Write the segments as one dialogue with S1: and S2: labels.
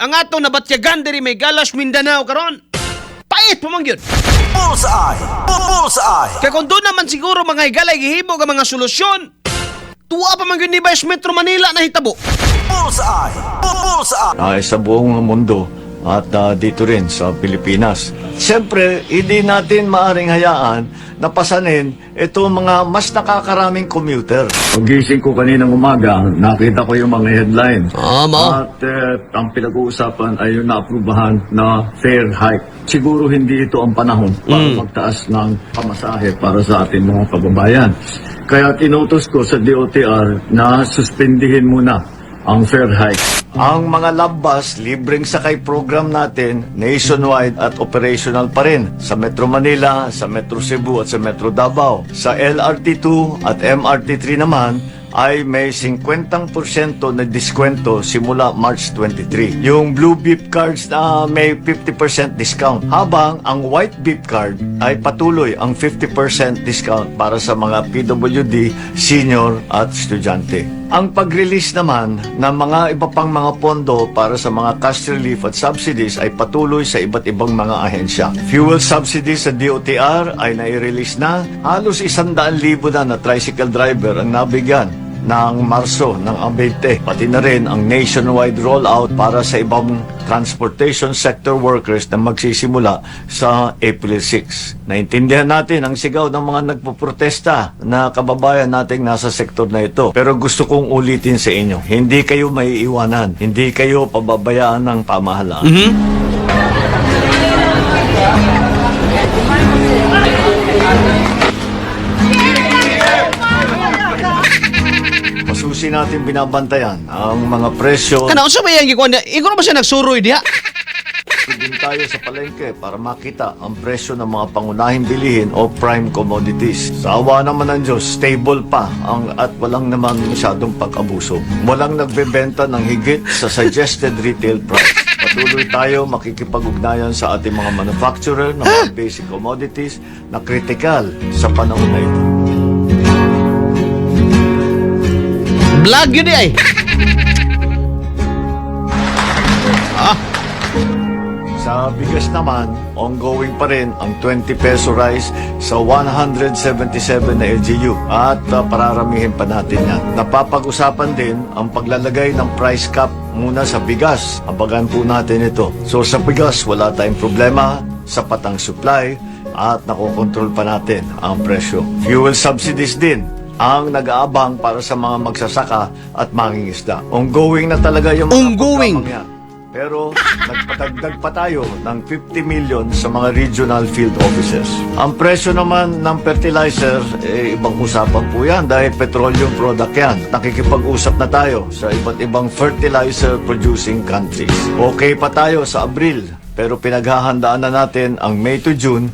S1: Ang ato nabatyagan diri may galas Mindanao karon. Pait pa man gyud.
S2: Bullseye! Bullseye!
S1: Kay kung doon naman siguro, mga higala, gihimo nga mga solusyon, tuwa pa man gyud ni Vice Metro Manila na hitabo.
S2: Bullseye! Bullseye!
S3: Ay, sa buong mundo at dito rin sa Pilipinas. Siyempre, hindi natin maaring hayaan na pasanin itong mga mas nakakaraming commuter. Pagising ko kaninang umaga, nakita ko yung mga headline.
S1: Tama.
S3: At ang pinag-uusapan ay yung naaprubahan na fare hike. Siguro hindi ito ang panahon para magtaas ng pamasahe para sa ating mga kababayan. Kaya tinutos ko sa DOTR na suspindihin muna ang fare hike. Ang mga Love Bus, libreng sakay program natin, nationwide at operational pa rin sa Metro Manila, sa Metro Cebu at sa Metro Davao. Sa LRT2 at MRT3 naman, ay may 50% na diskwento simula March 23. Yung blue Beep cards na may 50% discount. Habang ang white Beep card ay patuloy ang 50% discount para sa mga PWD, senior at estudyante. Ang pag-release naman ng mga iba pang mga pondo para sa mga cash relief at subsidies ay patuloy sa iba't ibang mga ahensya. Fuel subsidies sa DOTR ay nai-release na. Halos 100,000 na na tricycle driver ang nabigyan ng Marso ng 20. Pati na rin ang nationwide rollout para sa ibang transportation sector workers na magsisimula sa April 6. Naintindihan natin ang sigaw ng mga nagpoprotesta na kababayan nating nasa sektor na ito. Pero gusto kong ulitin sa inyo, hindi kayo maiiwanan, hindi kayo pababayaan ng pamahalaan. Masusi natin binabantayan ang mga presyo.
S1: Kana unsa ba yang gikuan niya? Iguro ba siya nagsuroy diha?
S3: Din tayo sa palengke para makita ang presyo ng mga pangunahing bilihin o prime commodities. Sa awa naman ng Diyos, stable pa ang at walang naman masyadong pag-abuso. Walang nagbebenta ng higit sa suggested retail price. Patuloy tayo makikipag-ugnayan sa ating mga manufacturer ng mga basic commodities na critical sa panahon na ito.
S1: Vlog yun di ay. Ah,
S3: Sa bigas naman, ongoing pa rin ang 20 peso rice sa 177 na LGU at pararamihin pa natin yan. Napapag-usapan din ang paglalagay ng price cap muna sa bigas. Abangan po natin ito. So sa bigas, wala tayong problema, sapat ang supply at nakokontrol pa natin ang presyo. Fuel subsidies din ang nag-aabang para sa mga magsasaka at mangingisda. Ongoing na talaga yung mga
S1: Ongoing.
S3: programang yan. Pero nagpadagdag pa tayo ng 50 million sa mga regional field offices. Ang presyo naman ng fertilizer, eh, ibang usapan po yan dahil petroleum product yan. Nakikipag-usap na tayo sa iba't ibang fertilizer producing countries. Okay pa tayo sa Abril, pero pinaghahandaan na natin ang May to June.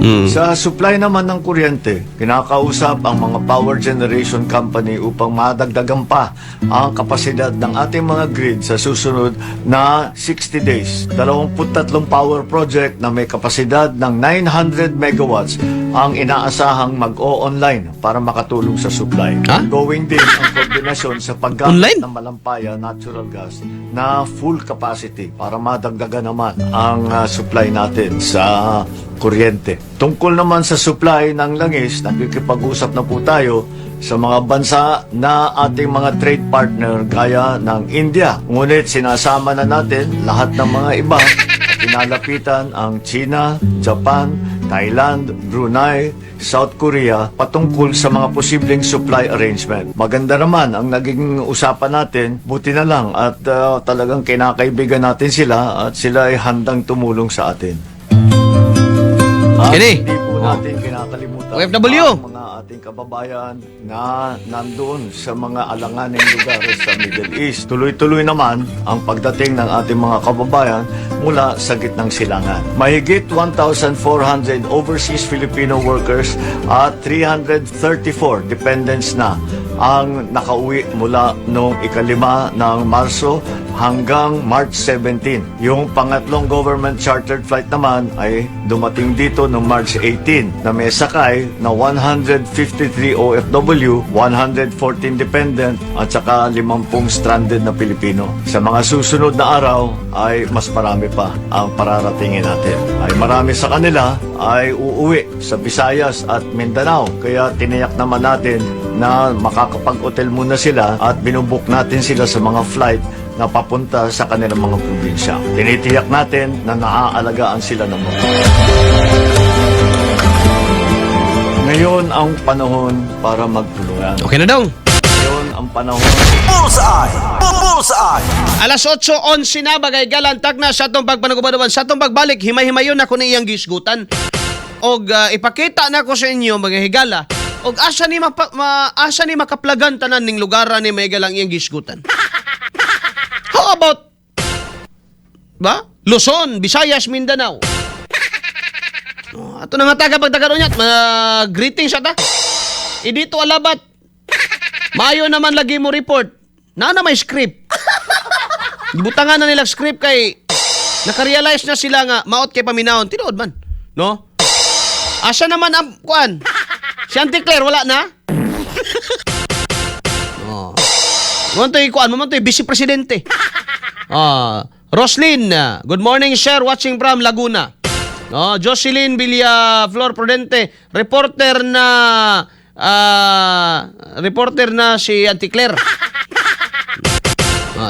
S3: Sa supply naman ng kuryente, kinakausap ang mga power generation company upang madagdagan pa ang kapasidad ng ating mga grid sa susunod na 60 days. 23 power project na may kapasidad ng 900 megawatts ang inaasahang mag-o-online para makatulong sa supply.
S1: Ha?
S3: Ongoing din ang koordinasyon sa paggamit
S1: Online?
S3: ng Malampaya natural gas na full capacity para madagdagan naman ang supply natin sa kuryente. Tungkol naman sa supply ng langis, nakikipag-usap na po tayo sa mga bansa na ating mga trade partner gaya ng India. Ngunit sinasama na natin lahat ng mga iba at pinalapitan ang China, Japan, Thailand, Brunei, South Korea patungkol sa mga posibleng supply arrangement. Maganda naman ang naging usapan natin, buti na lang at talagang kinakaibigan natin sila at sila ay handang tumulong sa atin. At
S1: Kini.
S3: hindi po natin kinakalimutan
S1: OFW.
S3: ang mga ating kababayan na nandoon sa mga alanganing lugar sa Middle East. Tuloy-tuloy naman ang pagdating ng ating mga kababayan mula sa gitnang silangan. Mahigit 1,400 overseas Filipino workers at 334 dependents na ang nakauwi mula noong 5 ng Marso. hanggang March 17. Yung pangatlong government chartered flight naman ay dumating dito noong March 18 na may sakay na 153 OFW, 114 dependent at saka 50 stranded na Pilipino. Sa mga susunod na araw ay mas marami pa ang pararatingin natin. Ay marami sa kanila ay uuwi sa Visayas at Mindanao. Kaya tiniyak naman natin na makakapag-hotel muna sila at binubook natin sila sa mga flight na papunta sa kanilang mga probinsya. Tinitiyak natin na naaalagaan sila ng mga. Ngayon ang panahon para magtulungan.
S1: Okay na daw.
S3: Ngayon ang panahon
S2: Bullseye! Bullseye!
S1: Alas 8:11 na bagay galantag na sa atong pagpanugubaduan. Sa atong pagbalik, himay-himayon ako ni iyang gisgutan. Og ipakita na ko sa inyo, mga higala, og asa ni makaplagan tanan ning lugar ni mga higala ang iyang gisgutan. How about ba? Luzon, Visayas, Mindanao. Oh, ato na nga taga pagtagaro niya. Greetings ata. Idito alabat. Maayo naman lagi mo report. Na may script. Gibutangan na nila script kay nakarealize na sila nga maot kay paminawon. Tinuod man. No? Asa naman ang kuan? Si Auntie Claire wala na? Oh. Mo to'y kuan, mo to'y vice presidente. Ah, Roslyn, good morning, sir, watching from Laguna. No, Jocelyn Villa Flor Prudente, reporter na si Auntie Claire.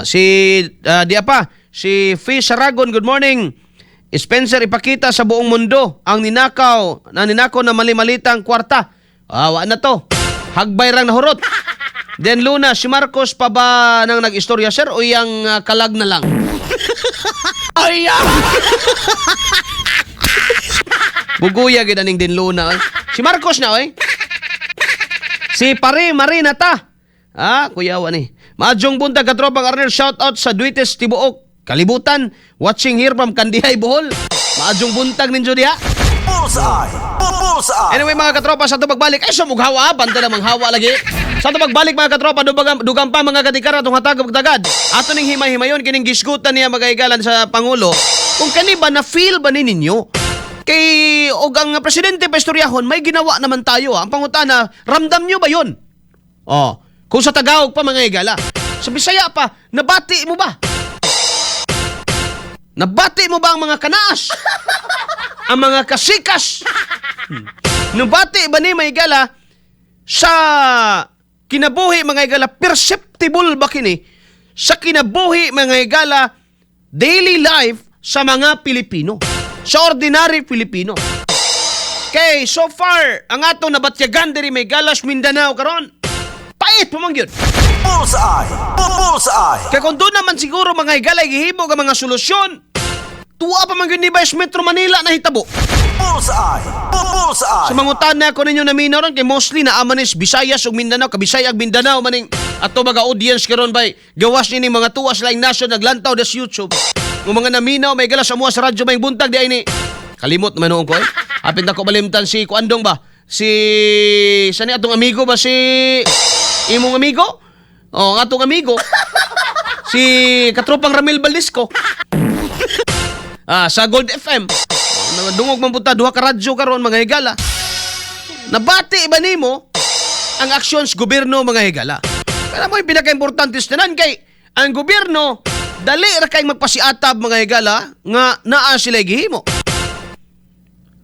S1: Si diya pa, si Fee Saragon, good morning. Spencer, ipakita sa buong mundo ang ninakaw na ninakaw na mali-malitang kwarta. Ah, wa na to. Hagbay rang nahurot. Then Luna, si Marcos pa ba nang nag-istorya, sir, o yung kalag na lang? Ay, ah! Buguya gid aning din Luna, oy. Si Marcos na, oy. Si Pare Marina ta. Ah, kuya wa ni. Maadjong buntag, katropang Arnel, shout out sa Duites Tibuok. Kalibutan, watching here from Kandihay, Bohol. Maadjong buntag ninyo diha.
S2: Bullseye! Bullseye!
S1: Anyway, mga katropa, sa ito pagbalik, ay sumughawa, banta na manghawa lagi. Sa ito pagbalik, mga katropa, dugang, dugang pa mga katikara itong hatag pagtagad. Ato ning himay-himayon, kining gisgutan niya magahigalan sa Pangulo. Kung kani ba, na-feel ba ni ninyo? Kay, og ang presidente pa istoryahon, may ginawa naman tayo. Ah. Ang pangutana, ramdam nyo ba yun? Oh, kung sa Tagalog pa, mga higala. Sa Bisaya pa, nabati mo ba? Nabati mo ba ang mga kanaas? Ang mga kasikas? Nabati ba ni, mga higala, sa kinabuhi, mga higala, perceptible ba kini sa kinabuhi, mga higala, daily life sa mga Pilipino, sa ordinary Pilipino? Kay so far ang ato nabatyagan diri may galas Mindanao karon, pait pa man gyud.
S2: Bullseye! Bullseye!
S1: Kay kung doon naman siguro, mga higala, gihimo ka mga solusyon, tuwa pa man gyud ni Vice Metro Manila na hitabo.
S2: Bullseye! Bullseye!
S1: Sa mangutana ko ninyo na minaw ron kay mostly na amanis Visayas ug Mindanao, Kabisaya ug Mindanao maning ato mga audience karon bay gawas ni mga tuwas laing nasyon naglantaw des YouTube. Ng mga naminaw may galas sa sa radyo may buntag di ay ni. Kalimot naman noon ko eh. Apit na ko malimtan si Kuandong ba? Si sani atong amigo ba, si imong amigo? Oh, ang atong amigo. Si katropang Ramil Balisco. Ah, sa Gold FM. Oh, dungog man punta duha ka radyo karon, mga higala. Nabati ba nimo ang aksyon sa gobyerno, mga higala? Kaya mo yung pinaka-importante sa tanan kay ang gobyerno dali ra kay magpasiatab, mga higala, nga naa sila gihimo.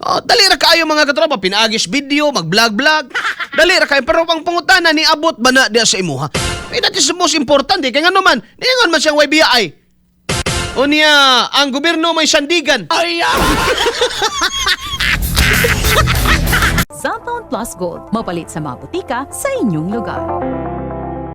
S1: Oh, dali ra kaayo, mga katropa, pinaagis video, mag-vlog-vlog. Dali ra kayo, pero ang pangutana, niabot ba na diya sa imuha? Eh, that is the most important eh. Kaya nga naman, niingon man siyang YBI. O niya, ang gobyerno may sandigan. Ay, ah!
S4: Xanthone Plus Gold. Mapalit sa mga butika sa inyong lugar.